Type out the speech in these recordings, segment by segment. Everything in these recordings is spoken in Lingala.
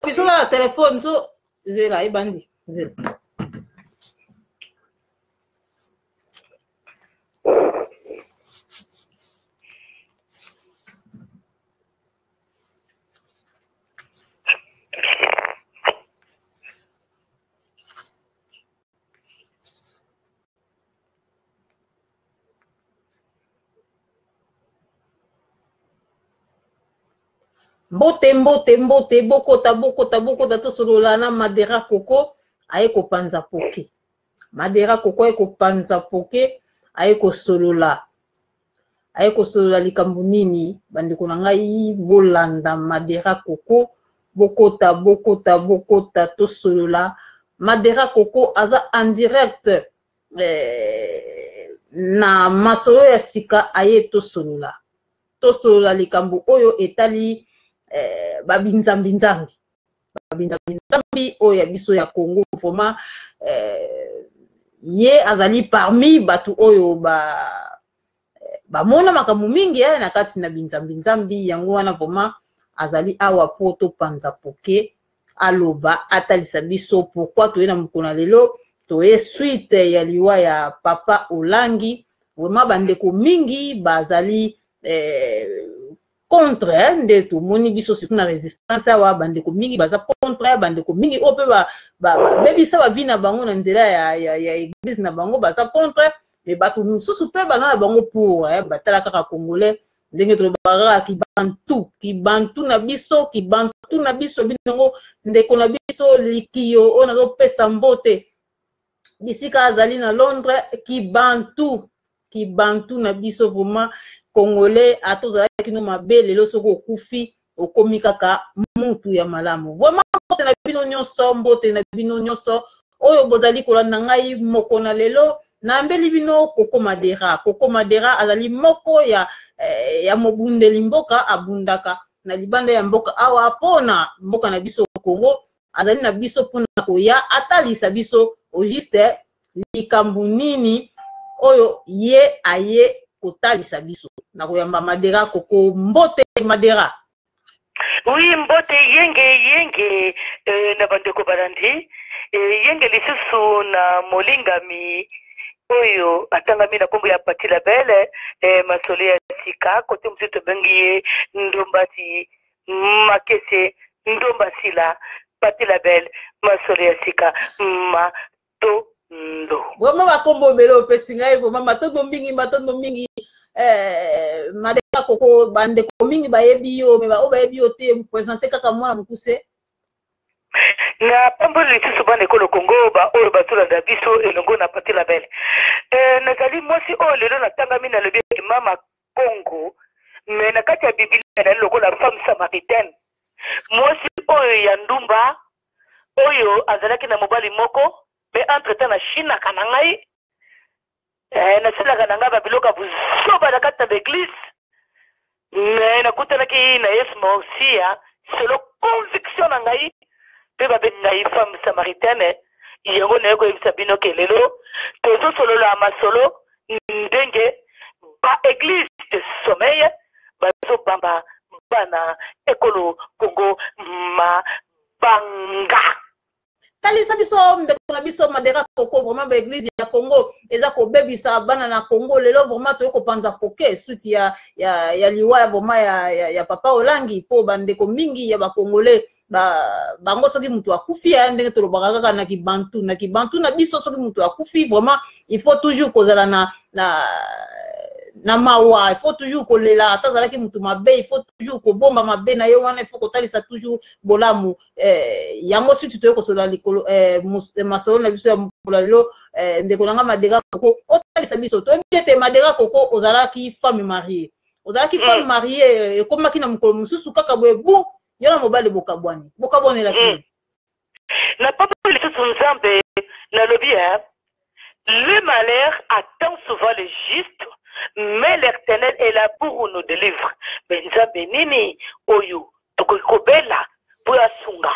Biso na telefone so zela ebandi zela. Mbote mbote mbote bokota bokota bokota tosolola na Madera Coco aye kopanza poke. Madera Coco aye kopanza poke aye kosolola aye kosolola likambo nini bandeko na ngai bolanda Madera Coco bokota bokota bokota tosolola Madera Coco aza en direct eh, na masolo ya sika aye tosolola tosolola likambo oyo etali eh, babinzambi-nzambi babinzambi-nzambi oyo ya biso ya Congo vraiment eh, ye azali parmi bato oyo ba eh, bamona makambo mingi eh, na kati na binzambi-nzambi yango wana vraiment azali awa po topanza poke aloba atalisa biso pourquoi toye na mokolo na lelo toye suite ya liwa ya papa Olangi vraiment bandeko mingi bazali eh, contre eh, nde tomoni biso surtout na resistance awa bandeko mingi baza contre bandeko mingi oyo mpe babebisa ba, ba, bavi na bango na nzela ya, ya, ya eglise na bango baza contre mais bato mosusu mpe baza na bango pour eh, batala kaka congolais ndenge tolobaka kaka kibantu kibantu na biso kibantu na biso binongo ndeko na biso likiyo oyo nazopesa mbote bisika azali na Londres kibantu kibantu na biso vraiment congolais ata ozalaki no mabe lelo soki okufi okomi kaka mutu ya malamu vraiment mbote na bino nyonso mbote na bino nyonso oyo bozali kolanda ngai moko na lelo nayambeli bino Coco Madera Coco Madera azali moko ya, eh, ya mobundeli mboka abundaka na libanda ya mboka awa mpona mboka na biso Congo azali na biso mpona koya atalisa biso au juste likambo nini oyo ye aye kotalisa biso na koyamba Madera Koko mbote Madera Oui, mbote yenge yenge eh, na bandeko balandi eh, yenge lisusu na molingami oyo atangami na nkombo ya Pati Labele eh, masolo ya sika kote mosusu tobengi ye ndombasi makese ndomba sila Pati Labele masolo ya sika matondo. Vraiment bakombo ebele opesi ngai vraiment matondo mingi matondo mingi eh, Madeka Koko bandeko mingi bayebi yo me baoyo bayebi yo te presente kaka mwana mokuse. Na pamboli lisusu bana ekolo Congo ba oyo bazolanda biso elongo na Pati Label. Eh, nazali mwasi oyo lelo natangami nalobi ete mama Congo mais na kati ya Biblia nazali lokola femme samaritaine, mwasi oyo ya ndumba oyo azalaki na mobali moko mais entre temps na chinaka na ngai eh, nasalaka na ngai babiloko ya buzoba na kati na baeglise mais nakutanaki na Yesu Masiya selo conviction na ngai mpe babengi ngai femme samaritaine. Yango naye koyebisa bino ke lelo tozosolola masolo ndenge ba eglise de sommeil bazobamba bana ekolo Congo mabanga. Talisa biso ndeko na biso Madera Koko, vraiment ba eglise ya Congo eza kobebisa bana na Congo lelo vraiment toye kopanza poke suite ya, ya, ya liwa ya vraiment ya, ya, ya papa Olangi po bandeko mingi ya ba Congolais ba, bango soki mutu akufi ya ndenge tolobaka kaka na kibantu na kibantu na biso soki mutu akufi vraiment il faut toujours kozala na, na na mawa, il faut toujours kolela ata azalaki mutu mabe, il faut toujours kobomba mabe na ye wana, il faut kotalisa toujours bolamu eh, yango suite toye kosolola likolo eh, masolo na biso ya mokolo lelo eh, ndeko na nga Madera Koko otalisa biso toyebi ete Madera Koko ozalaki femme mariée ozalaki femme mariée ekomaki na mokolo mosusu kaka boye bu yo na mobali bokabwani bokabwanelaki nini? Na pamboli lisusu Nzambe nalobi hein, le malheur attend souvent le juste mais l'Eternel est là pour nous delivre. Mais Nzambe nini oyo tokoki kobela mpo asunga?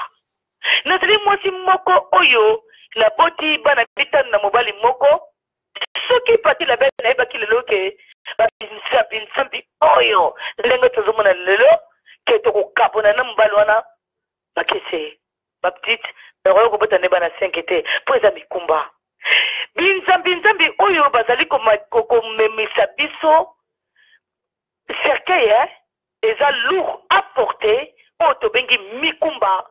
Nazali mwasi moko oyo naboti bana mitano na mobali moko. Soki Pati Label nayebaki lelo ke babinzambi nzambi oyo ndenge tozomona lelo ke tokokabona na mobali wana. Makese ba petite bakoki kobota nde bana 5 te mpo eza mikumba. Binzambi nzambi oyo bazali komemisa biso cercueil eh, eza lourd à porter oyo tobengi mikumba,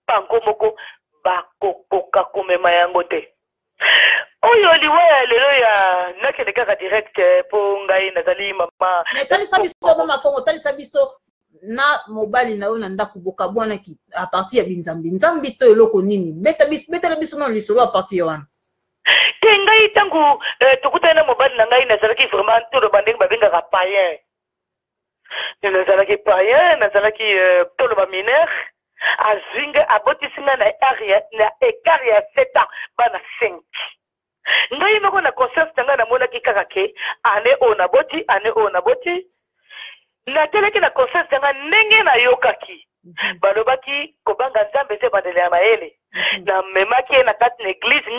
bango moko bakokoka komema yango te. Oyo liwa ya lelo ya nakende kaka direct mpo ngai nazali mama. Mais talisa biso mama Kongo, talisa biso na mobali na yo na ndako bokabwanaki à partir ya binzambi nzambi to eloko nini? Beta biso, betela biso nano lisolo à partir ya wana. Te, ngai ntango tokutani na mobali na ngai, nazalaki vraiment, toloba ndenge babengaka païen, nazalaki païen, nazalaki toloba mineur. Azwi ngai, abotisi ngai na écart ya 7 ans bana 5. Ngai moko na conscience na ngai namonaki kaka ke année oyo naboti, année oyo naboti, natelaki na conscience na ngai ndenge nayokaki balobaki kobanga Nzambe eza ebandeli ya mayele. Namemaki ye na kati na église.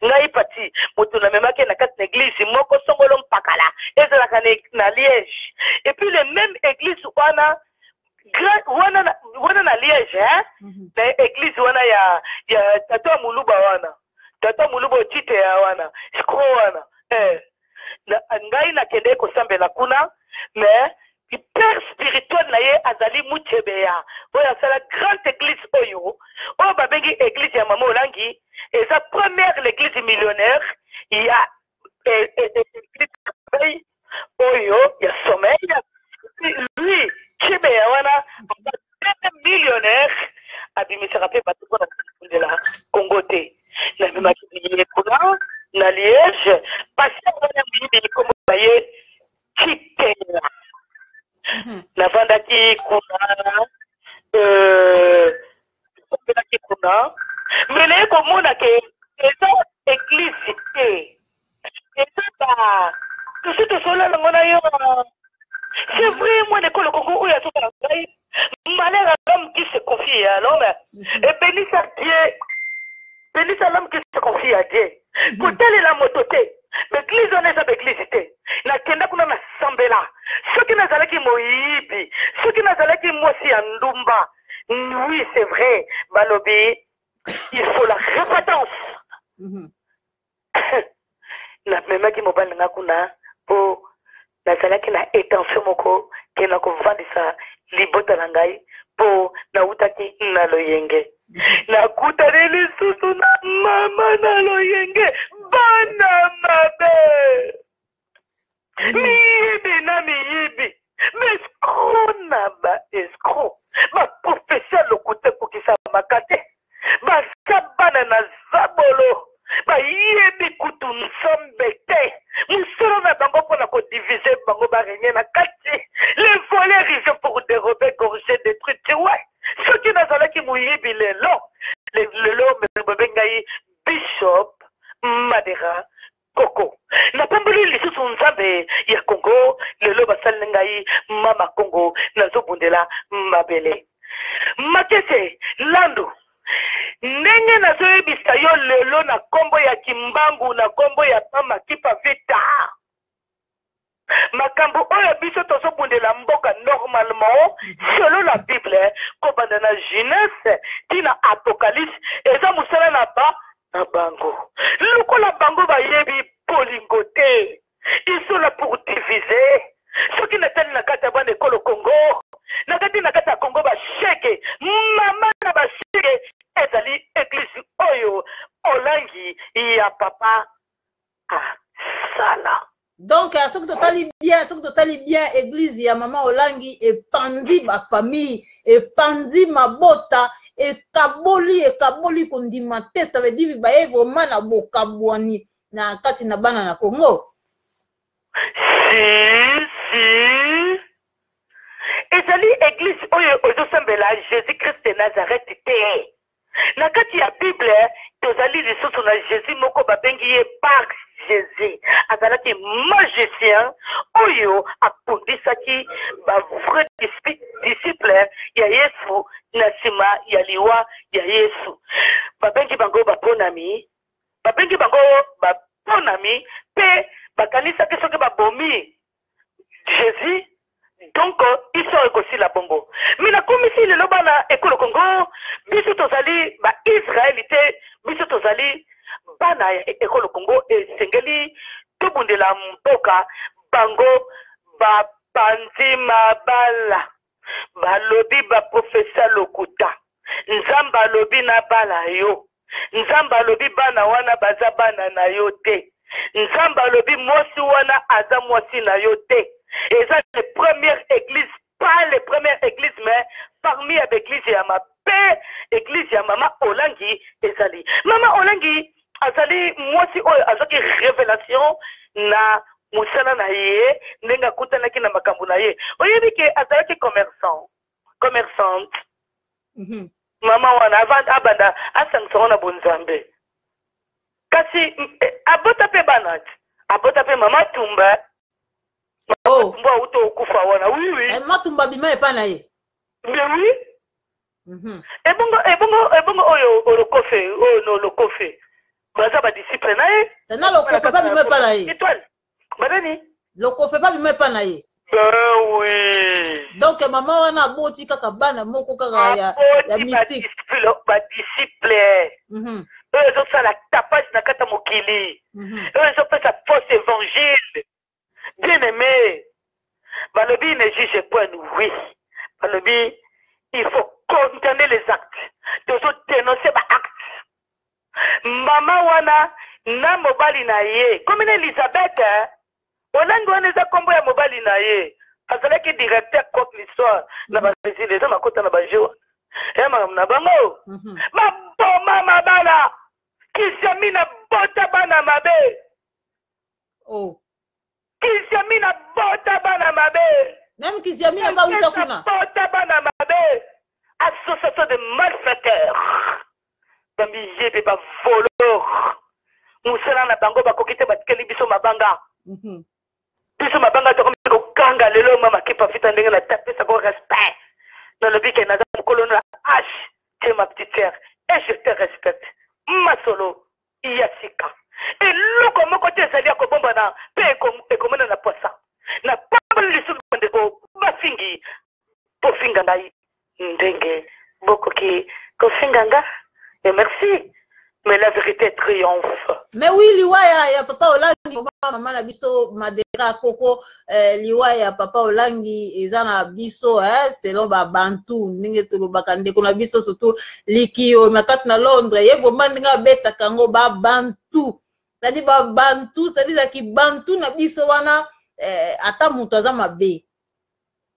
Ngai pati moto namemaki ye na kati na église moko songolo mpakala ezalaka na Liège. Et puis le même église wana wana na Liège, hein? Na église wana ya tata ya Moluba wana, tata Moluba otite ya wana scro wana, eh. Ngai nakende kosambela kuna, mais père spirituel na ye azali Muchebeya oyo asala grande église oyo babengi église ya Mama Olangi. Eza première l'église millionnaire ya église oyo ya sommeil. Lui Chebeya wana aza millionnaire, abimisaka mpe bato mpona kofundela Kongo te. Namemaki ye kuna na Liège, pasteur wana moyibi, kombo na ye Chitela. Navandaki kuna, tosambelaki kuna, mais naye komona ke eza église te, eza ba tosi tosolola nango na yo. C'est vrai, mwana ekolo Kongo oyo azokala ngai, malheur à l'homme qui se confie à l'homme et bénisse à Dieu, bénisse à l'homme qui se confie à Dieu. Kotalela moto te, baeglise wana eza baeglise te. Nakenda kuna, nasambela. Soki nazalaki moyibi, soki nazalaki mwasi ya ndumba, oui, c'est vrai, balobi il faut la repentance. Namemaki mobali na nga kuna mpo nazalaki na intention moko ke na kovandisa libota na ngai, mpo nautaki na loyenge, nakutani lisusu na mama na loyenge, bana mabe, miyibi na miyibi, baescroc na baescroc, baprofesseur lokuta ekokisamaka te, baza bana na zabolo, bayebi kutu Nzambe te. Mosala na bango mpona kodiviser bango, barenye na kati. Le voleur, il vient pour dérober, égorger, détruire, tuer. Soki nazalaki moyibi, lelo lelo babengi ngai Bishop Madera Koko. Napamboli lisusu Nzambe ya Kongo, lelo basali ngai Mama Kongo, nazobundela mabele. Makese Landu, ndenge nazoyebisa yo lelo na nkombo ya Kimbangu, na nkombo ya Mama Kipa Vita, makambo oyo biso tozobundela mboka, normalement, selon la Bible, kobanda na Genèse ntina Apocalypse, eza mosala na ba na bango. Lokola bango bayebi bolingo te, ils sont là pour diviser. Soki natali na kati ya bana ekolo Congo, na kati ya Congo, bashege, mama na bashege ezali église oyo Olangi ya papa asala. Donc soki totali bien, église ya Mama Olangi epandi bafamille, epandi mabota, ekaboli kondima te. Ça veut dire baye vraiment na bokabwani na kati na bana na Congo. Si si, ezali église oyo ozosambela Jésus Christ de Nazareth te. Na kati ya Bible tozali lisusu na Jésus moko babengi ye Bar Jésus, azalaki magicien oyo apundisaki bavrai disciple ya Yesu na nsima ya liwa ya Yesu. Babengi bango baponami, babengi bango baponami mpe bakanisaki soki babomi Jésus, donc histoire ekosila bongo. Mais nakomisi lelo bana ekolo Kongo. Mabala balobi ba profesa lokuta. Nzambe alobi nabala yo. Nzambe alobi bana wana baza bana na yo te. Nzambe alobi mwasi wana aza mwasi na yo te. Eza le première église, pas le première église mais parmi ya baeglise ya mabe, église ya mama Olangi ezali. Mama Olangi azali mwasi oyo azwaki révélation na mosala na ye ndenge akutanaki na makambo na ye. Oyebi ke azalaki commerçant, commerçante. Mama wana avant abanda asangisa ngo na bonzambe, kasi abota mpe bana ti abota mpe mama Tumba. Oh. Tumba auta okufa wana, oui oui. Eh, Matumba abima epai na ye. Mais oui. Ebongo ebongo ebongo oyo olokofe oyo no olokofe baza badisciple na ye. Na lokofe mpe abima epai na ye. Étoile banani. Lokofe mpe abima epai na ye. Ben oui. Donc mama wana aboti kaka bana moko kaka ya mystique. Badisciple oyo ezosala tapage na kati ya mokili, oyo ezopesa fausse évangile. Bien aimé, balobi ne juge point, oui, balobi il faut condamner les actes. Tozo dénoncer ba actes. Mama wana na mobali na ye komi na Elizabeth, eh? Olangi wana eza nkombo ya mobali na ye, azalaki directeur comme l'histoire na babrésil, eza makota na baje wana ya makambo na bango. Baboma mabala, Kisiamina bota bana mabe. Oh. Kisiamina bota bana mabe. Même Kisiamina bauta kuna. Bota bana mabe, association de malfaiteurs, bamiyebe, bavoleur, mosala na bango bakoki te, batikeli biso mabanga. Biso mabanga tokomi kokanga lelo. Mama Kipa Vita, ndenge natapesako respect, nalobi ke naza mokolo na h, tu es ma petite sœur et je te respecte. Masolo ya sika, eloko moko te ezali ya kobombana mpe ekomona na poisa. Na pamboli lisusu bandeko bafingi, bofinga ngai ndenge bokoki kofinga nga et merci, mais la vérité triomphe. Mais oui, liwa ya papa Olangi, mama na biso Madera Koko, liwa ya papa Olangi eza na biso, selon babantu ndenge tolobaka, ndeko na biso surtout Likio na kati na Londres, ye vraiment ndenge abetaka yango babantu, c'est-à-dire babantu, c'est-à-dire kibantu na biso wana, ata moto aza mabe,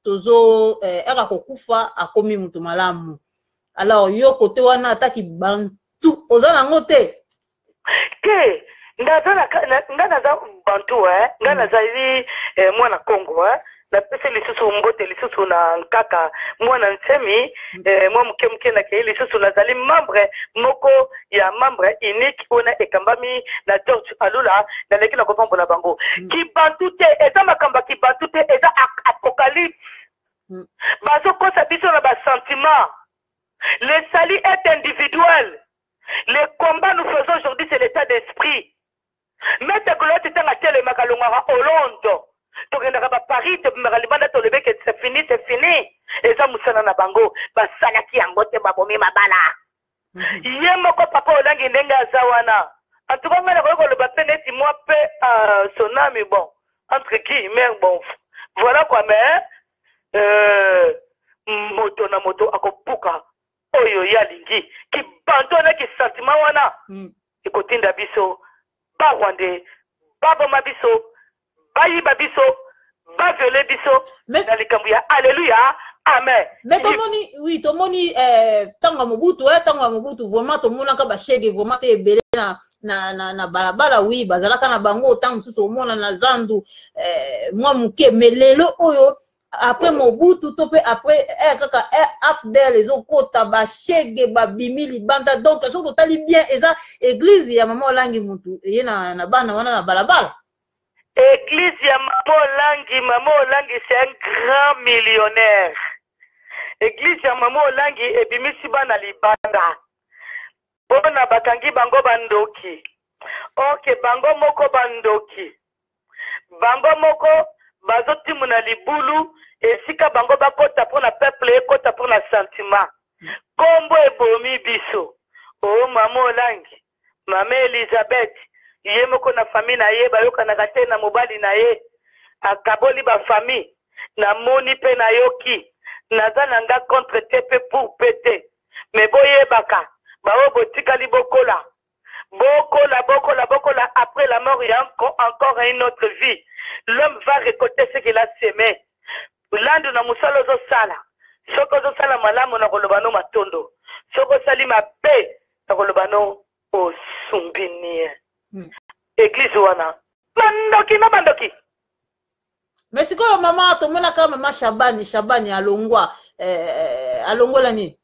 tozo eka kokufa akomi moto malamu. Alors yo kote wana ataki bantu oza nango te? Te, nga naza bantu, eh. Nga nazali mwana Congo, eh. Napesi lisusu mbote lisusu na nkaka mwana Nsemi, mwa moke moke nakei lisusu. Nazali membre moko ya membre unique wana ekambami na George Alula. Naleki na kopambola bango. Kibantu te, eza makambo ya kibantu te, eza apocalypse. Bazokosa biso na basentiment. Le salut est individuel. Le combat nous faisons aujourd'hui, c'est l'état d'esprit. Maître Goliath, ntango atelemaka, alongwaka Hollande, tokendaka baparis, tobimaka libanda, tolobeke c'est fini, c'est fini. Eza mosala na bango, basalaki yango te, babomi mabala. Ye moko papa Olangi ndenge aza wana, en tout cas ngai nakoki koloba mpe neti mwa mpe sonami, bon, entre guillemets, bon, voilà quoi. Mais moto na moto akobuka oyo ye alingi. Kibanto wana, kisentiment wana ekotinda biso barwandais baboma biso, bayiba biso, baviole biso na likambo ya alleluya amen. Mais tomoni, oui, tomoni ntango ya Mobutu, ntango ya Mobutu vraiment tomonaka bashege vraiment te ebele na balabala. Oui, bazalaka na bango, ntango mosusu omona na zandu mwa moke. Mais lelo oyo, après Mobutu to mpe après kaka AFDL ezokota, bashege babimi libanda. Donc soki totali bien, eza église ya mama Olangi mutu eye na bana wana na balabala. Église ya mama Olangi, mama Olangi c'est un grand millionnaire. Église ya mama Olangi ebimisi bana libanda mpona bakangi bango bandoki. Ok, bango moko bandoki, bango moko bazotimuna libulu esika bango bakota mpona peuple ekota mpona sentiment. Nkombo ebomi biso. O mama Olangi, mama Elizabeth, ye moko na famille na ye bayokanaka te na mobali na ye, akaboli bafamille. Namoni mpe nayoki. Naza na nga contre te mpe pour mpe te. Mais boyebaka, baoyo botikali bokola. Bokola, bokola, bokola, après la mort, il y a encore une autre vie. L'homme va récolter ce qu'il a semé. Landu na mosala ozosala. Soki ozosala malamu na koloba no matondo. Soki osali mabe na koloba no osumbi nie. Église wana bandoki na bandoki. Mais sikoyo mama tomonaka mama Shabani, Shabani alongwa alongola nini?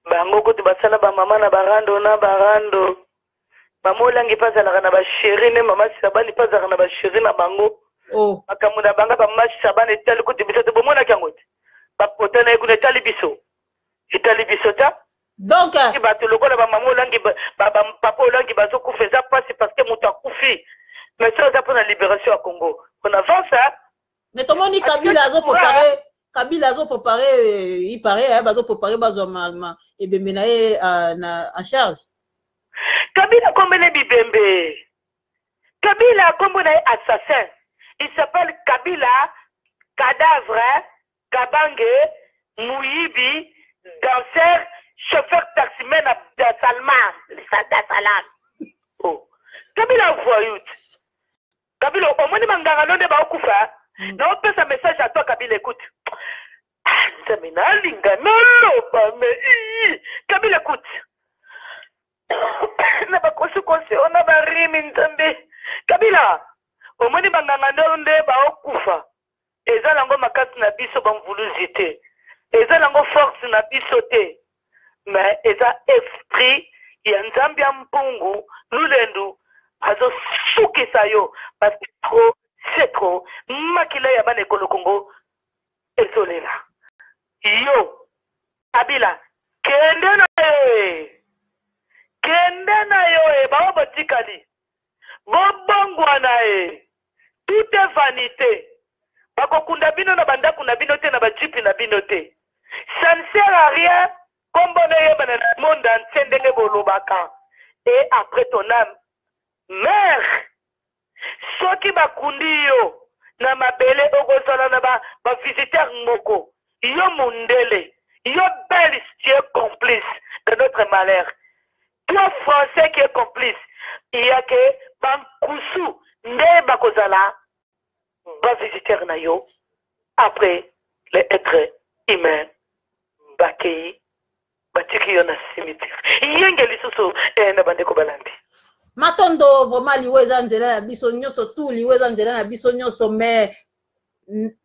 Bango kutu basala ba mama na barando na barando. Mama Olangi mpe azalaka na basheri ne, mama Shabani mpe azalaka na basheri na bango. Makambo na bango ba mama Shabani etali kutu biso te, bomonaki yango te. Bapota na ye kuna etali biso. Etali biso ta. Donc, soki bato lokola ba mama Olangi, ba papa Olangi bazokufa, eza mpasi parce que moto akufi. Mais soki eza mpona libération ya Congo, on avance, hein? Mais tomoni Kabila azo préparer, Kabila azo préparer, il paraît, hein, bazo préparer bazwa ma ebembe na ye na en charge. Kabila kombele bibembe. Kabila kombo na ye assassin. Il s'appelle Kabila cadavre, Kabange, Muyibi, danseur, chauffeur taximan à Salman, Salam. Oh. Kabila voyou. Kabila omoni manganga nde baokufa. Na opesa message à toi Kabila, écoute. Ah, Nzambe nalinga naloba mais Kabila écoute. Na bakosi-kosi ona barimi Nzambe. Kabila omoni banganga nde baokufa. Eza nango makasi na biso bamvuluzi te. Eza nango force na biso te. Mais eza esprit ya Nzambe ya mpungu lulendu azosukisa yo parce que trop c'est trop. Makila ya bana ekolo Congo ezolela. Yo Kabila kende na yo e. Kende na yo e, bao botikali. Bobongwana e. Tout est vanité. Bakokunda bino na bandako na bino te, na ba jeep na bino te. Ça ne sert à rien. Kombo na yebana na monde entier ndenge bolobaka. Et après ton âme mère, soki bakundi yo na mabele okozala na ba visiteur moko. Yo mundele, yo belge, tu es complice de notre malheur. Toi français qui est complice, il y a que bankusu nde bakozala ba visiteur na yo après les êtres humains bakei batiki yo na cimetière. Yenge lisusu na bandeko balandi. Matondo vraiment liwa eza nzela na biso nyonso, tout liwa eza nzela na biso nyonso, mais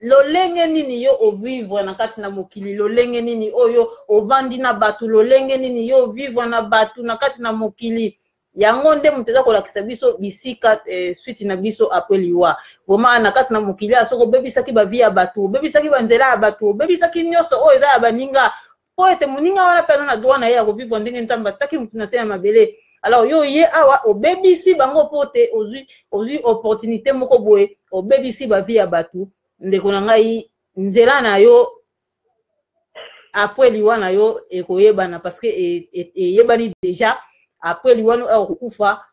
lolenge nini yo ovivre na kati na mokili, lolenge nini oyo ovandi na bato, lolenge nini yo ovivre na bato na kati na mokili, yango nde moto eza kolakisa biso bisika suite na biso après liwa. Vraiment na kati na mokili ya soko obebisaki ba vie ya bato, obebisaki ba nzela ya bato, obebisaki nyonso oyo eza ya baninga, po ete moninga wana mpe aza na droit na ye ya kovivre ndenge Nzambe atiaki motu na se ya mabele. Alors yo ye awa obebisi bango po te ozwi opportunité moko boye, obebisi ba vie ya bato. Ndeko na ngai, nzela na yo après liwa na yo ekoyebana, parce que eyebani déjà après liwa no awa kokufa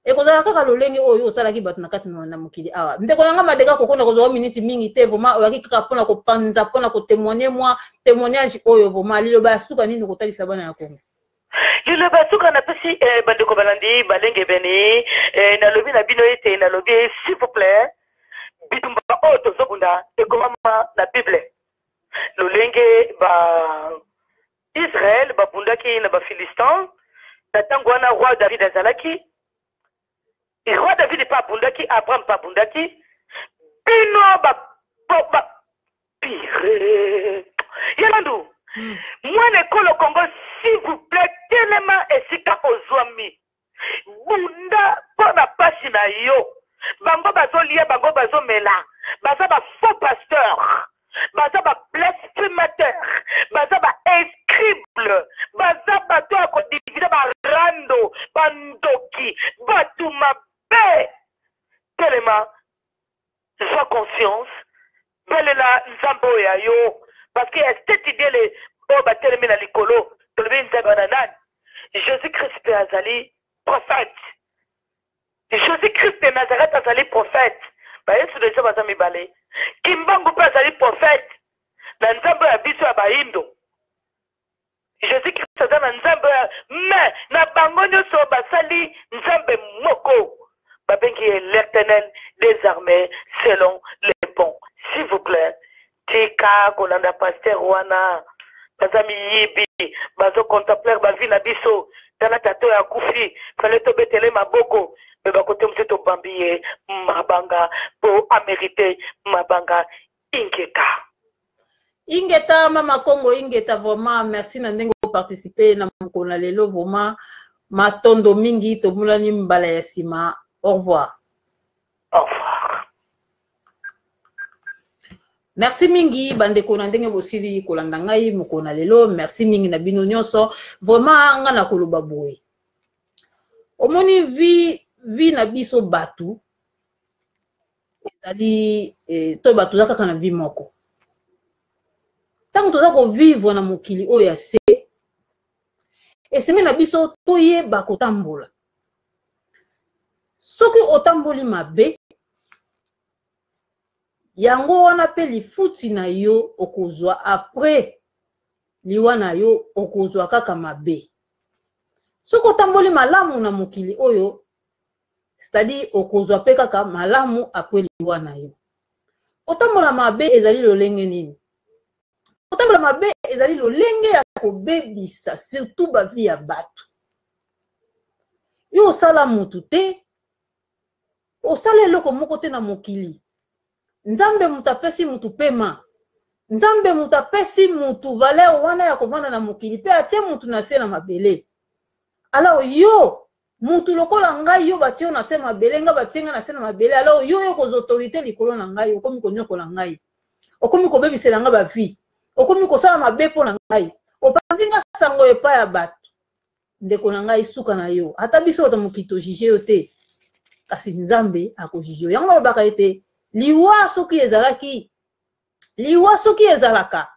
ekozala kaka lolenge oyo osalaki bato na kati na mokili awa. Ndeko na ngai Madeka Kokonda, kozwa miniti mingi te, vraiment oyaki kaka mpona kopanza, mpona kotémoigner mwa témoignage oyo. Vraiment liloba ya suka nini kotalisa bana ya Kongo? Liloba ya suka napesi bandeko balandi balenge beni, nalobi na bino ete nalobi s'il vous plaît, bitumba oyo tozobunda ekomama na Bible. Lolenge ba Israël babundaki na ba Philistins na ntango wana roi David azalaki, roi David mpe abundaki, Abraham mpe abundaki. Bino ba pire Yelandu, mwana ekolo Congo, s'il vous plaît, telema esika ozwami, bunda mpo na pasi na yo. Bango bazolia, bango bazomela, baza ba faux pasteur, baza ba blasphémateur, baza ba escrible, baza bato ya kodivide, barando, bandoki, bato mabe. Telema, zwa conscience, belela Nzambe oyo ya yo, parce que ya cette idée oyo batelemi na likolo, tolobi Nzambe wana nani? Jésus Christ mpe azali prophète. Jésus Christ de Nazareth azali prophète. Ba Yesu deja baza mibale. Kimbangu pe azali prophète na Nzambe ya biso ya bayindo. Jesus Christ aza na Nzambe ya mais na bango nyonso basali Nzambe moko. Babengi ye l'Eternel des armées selon les bons. S'il vous plaît, tika kolanda pasteur wana baza miyibi bazo contempler ba vie na biso tala tata oyo akufi fallait tobetele maboko me bakote mosusu tobambi ye mabanga po amerite mabanga ingeta Ingeta mama Congo ingeta vraiment merci na ndenge oparticipe na mokolo na lelo vraiment matondo mingi tomonani mbala ya nsima au revoir. Au revoir. Merci mingi bandeko na ndenge bosili kolanda ngai mokolo na lelo merci mingi na bino nyonso vraiment nga na koloba boye omoni vie vie na biso bato ezali eh, to bato toza kaka na vie moko ntango toza kovivre na mokili oyo ya se esengeli na biso toyeba kotambola soki otamboli mabe yango wana mpe lifuti na yo okozwa apres liwa na yo okozwa kaka mabe soki otamboli malamu na mokili oyo c'est-à-dire okozwa mpe kaka malamu apres liwa na yo. Kotambola mabe ezali lolenge nini? Kotambola mabe ezali lolenge ya kobebisa surtout ba vie ya bato. Yo osala mutu te, osala eloko moko te na mokili. Nzambe moto apesi mutu pema. Nzambe moto apesi mutu valeur wana ya kovanda na mokili mpe atie mutu na se na mabele. Alors yo mutu lokola ngai yo batie yo na se mabele ngai batie ngai na se na mabele alors yo yo kozwa autorité likolo na ngai okomi konyokola ngai okomi kobebisela ngai bavie okomi kosala mabe mpo na ngai opanzi ngai sango epai ya bato ndeko na ngai suka na yo ata biso bato mokili tojuge yo te kasi nzambe akojuge yo yango nalobaka ete liwa soki ezalaki Liwa soki ezalaka,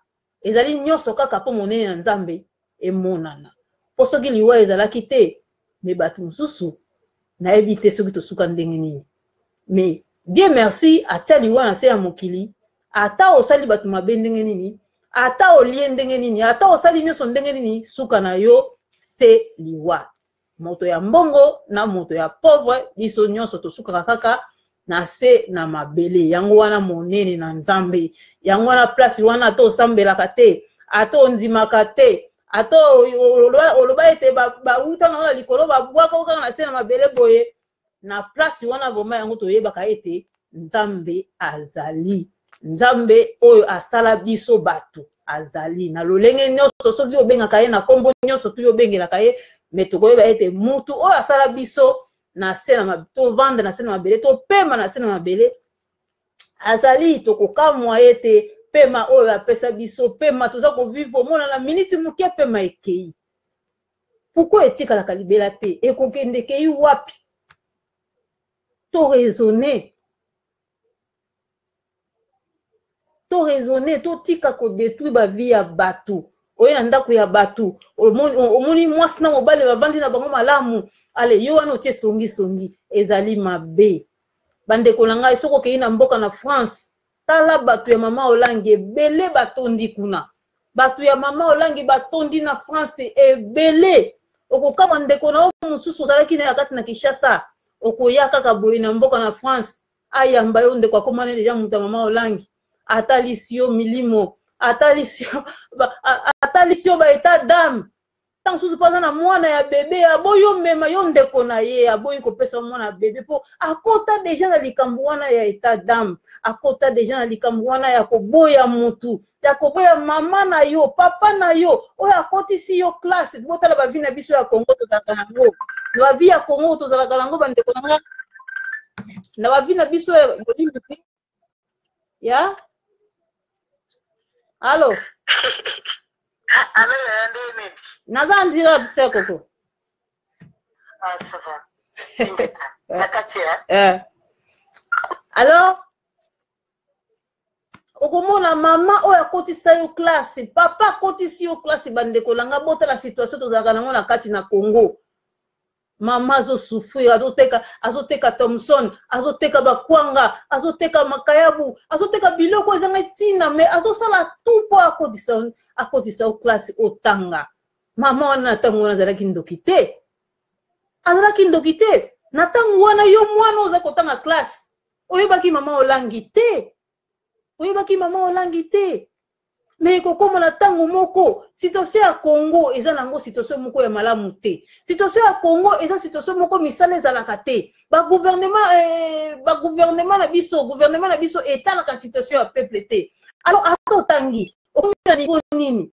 ezali nyonso kaka mpo monene na Nzambe emonana. Mpo soki liwa ezalaki te, me bato mosusu nayebi te soki tosuka ndenge nini. Mais Dieu merci atia liwa na se ya mokili, ata osali bato mabe ndenge nini, ata olie ndenge nini, ata osali nyonso ndenge nini, suka na yo se liwa. Moto ya mbongo na moto ya pauvre, biso nyonso tosukaka kaka na se na mabele. Yango wana monene na Nzambe. Yango wana place wana ata osambelaka te, ata ondimaka te, ata oloba ete bawuta na likolo babwaka kaka na se na mabele boye, na place wana vraiment yango toyebaka ete Nzambe azali. Nzambe oyo asala biso bato azali na lolenge nyonso. Soki obengaka ye na nkombo nyonso tu yo obengelaka ye, me tokoyeba ete mutu oyo asala biso na se na tovanda na se na mabele, topema na se na mabele azali. Tokokamwa ete pema oyo apesa biso, pema toza kovivre, omona na miniti moke pema ekei. Pourquoi etikalaka libela te? Ekokende ekei wapi? To raisonner, to raisonner, totika kodetruire bavie ya bato. Oye na ndako ya bato, omoni mwasi na mobali bavandi na bango malamu, ale yo wana otie songisongi, ezali mabe. Bandeko na ngai, soki okei na mboka na France, tala bato ya mama Olangi ebele batondi kuna. Bato ya mama Olangi batondi na France ebele. Okokama ndeko na yo mosusu ozalaki na ye na kati na Kinshasa, okoya kaka boye na mboka na France, ayamba yo ndeko akomani deja moto ya mama Olangi, atalisi yo milimo, atalisi yo atalisi yo ba etat d'âme. Ntango mosusu mpo aza na mwana ya bebe, aboyi omema yo ndeko na ye, aboyi kopesa yo mwana ya bebe mpo akota deja na likambo wana ya etat d'âme, akota deja na likambo wana ya koboya mutu, ya koboya mama na yo, papa na yo oyo akotisi yo classe. Botala bavi na biso ya Congo tozalaka nango, na bavi ya Congo tozalaka nango bandeko na nga, na bavi na biso ya bolimbisi ya alo. Alo, yaya, ndenge nini? Naza en direct se koko. Ah, ça va. Ingeta. Na kati ya? Eh. Alors okomona mama oyo akotisa yo classe, papa akotisi yo classe. Bandeko na nga, botala situation tozalaka nango na kati na Congo. Mama azo souffrir, azoteka, azoteka Thomson, azoteka bakwanga, azoteka makayabu, azoteka biloko ezanga ntina, mais azosala tout mpo akotisa, akotisa yo classe otanga. Mama wana na ntango wana azalaki ndoki te, azalaki ndoki te. Na ntango wana yo mwana oza kotanga classe, oyebaki mama olangi te, oyebaki mama olangi te. Me ekokoma na ntango moko, situation ya Congo eza nango situation moko ya malamu te. Situation ya Congo eza situation moko misala ezalaka te. Ba gouvernement, eh, ba gouvernement na biso, gouvernement na biso etalaka situation ya peuple te. Alors ata otangi, okomi na niveau nini?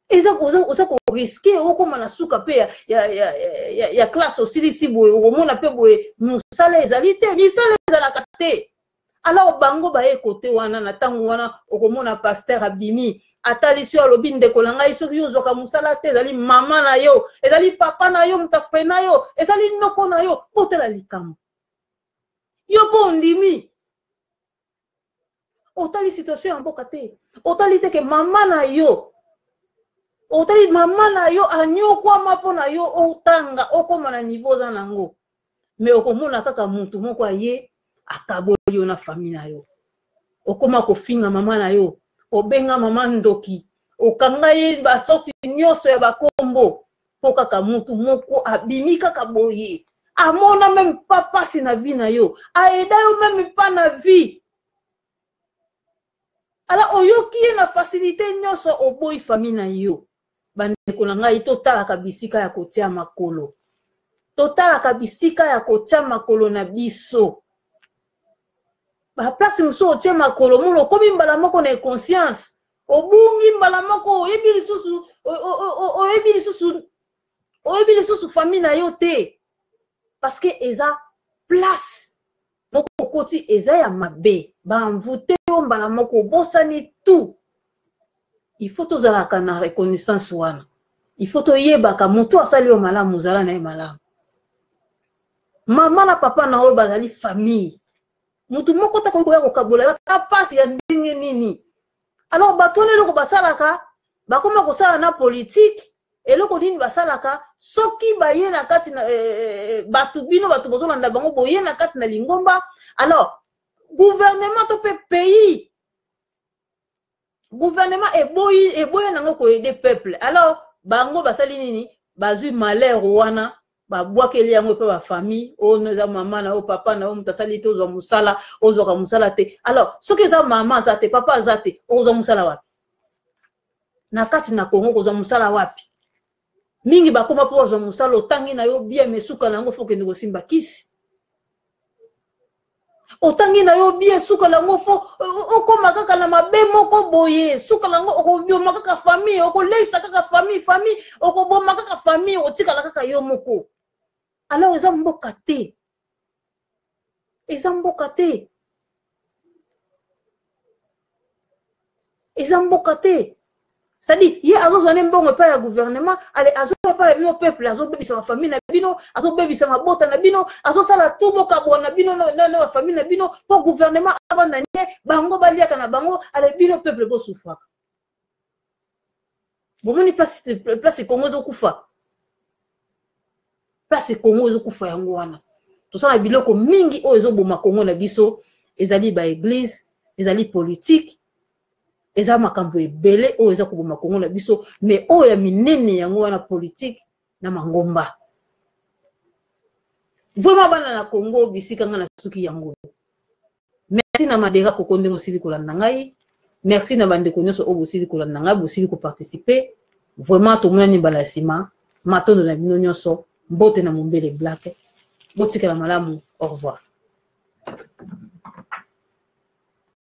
Eza oza, oza ko risquer okoma na suka pe ya, ya, ya, ya, ya classe osilisi boye, okomona pe boye mosala ezali te, misala ezalaka te. Alors bango baye kote wana na tango wana okomona pasteur abimi atalisi yo alobi ndeko na ngai soki yo ozwaka mosala te ezali mama na yo ezali papa na yo moto afrena yo ezali noko na yo botala likambo yo mpo ondimi otali situation ya mboka te otali te ke mama na yo otali mama na yo anyokwama mpo na yo otanga okoma na niveau oza nango me okomona kaka mutu moko aye akaboli yo na famille na yo okoma kofinga mama na yo obenga mama ndoki okanga ye basorti nyonso ya bakombo mpo kaka mutu moko abimi kaka boye amona meme pa pasi na vie na yo aeda yo meme pa na vie ala oyoki ye na facilité nyonso oboyi famille na yo Bandeko na ngai, totalaka bisika ya kotia makolo. Totalaka bisika ya kotia makolo na biso. Ba place mosusu otie makolo mona okomi mbala moko na inconscience. Obungi mbala moko oyebi lisusu oyebi lisusu oyebi lisusu famille na yo te. Parce que eza place moko okoti eza ya mabe ba envoute yo mbala moko obosani tout il faut tozalaka na reconnaissance wana il faut toyebaka motu asali yo malamu ozala na ye malamu mama na papa na oyo bazali famille motu moko te akoki koya kokabola ata mpasi ya ndenge nini alors bato wana eloko basalaka bakoma kosala na politike eloko nini basalaka soki baye na kati na eh, eh, bato bino bato bozolanda bango boye na kati na lingomba alors gouvernement to mpe pays gouvernement eboyi eboya nango koyede peuple alors bango basali nini bazwi malheur wana babwakeli yango epa bafamille oyo no eza mama na yo papa na yo moto asali te ozwa mosala ozwaka mosala te alors soki eza mama aza te papa aza te okozwa mosala wapi na kati na Congo kozwa mosala wapi mingi bakoma mpo bazwa mosala otangi na yo bien me suka na yango fo okende kosimba kisi otangi na yo bien suka na yango fo okoma kaka na mabe moko boye suka na yango okoboma kaka famille okoleisa kaka famille famille okoboma kaka famille otikala kaka yo moko alors eza mboka te eza mboka te eza mboka te c'est-à-dire ye azozwa ne mbongo epai ya gouvernement ale azwa epai na bino peuple azobebisa bafamille na bino azobebisa mabota na bino azosala tu bokabwa na bino na bafamille na bino mpo gouvernement avanda nye bango baliaka na bango ale bino peuple bosufraka bomoni place, place congo ezokufa place congo ezokufa yango wana tosala biloko mingi oyo ezoboma congo na biso ezali baeglise ezali politike eza makambo ebele oyo eza koboma congo na biso mais oyo ya minene yango wana politike na mangomba vraiment bana na congo bisika nga nasuki yango merci na madera koko ndenge osili kolanda ngai merci na bandeko nyonso oyo bosili kolanda ngai bosili koparticipe vraiment tomonani mbala ya nsima matondo na bino nyonso mbote na mombele black botikala malamu au revoir.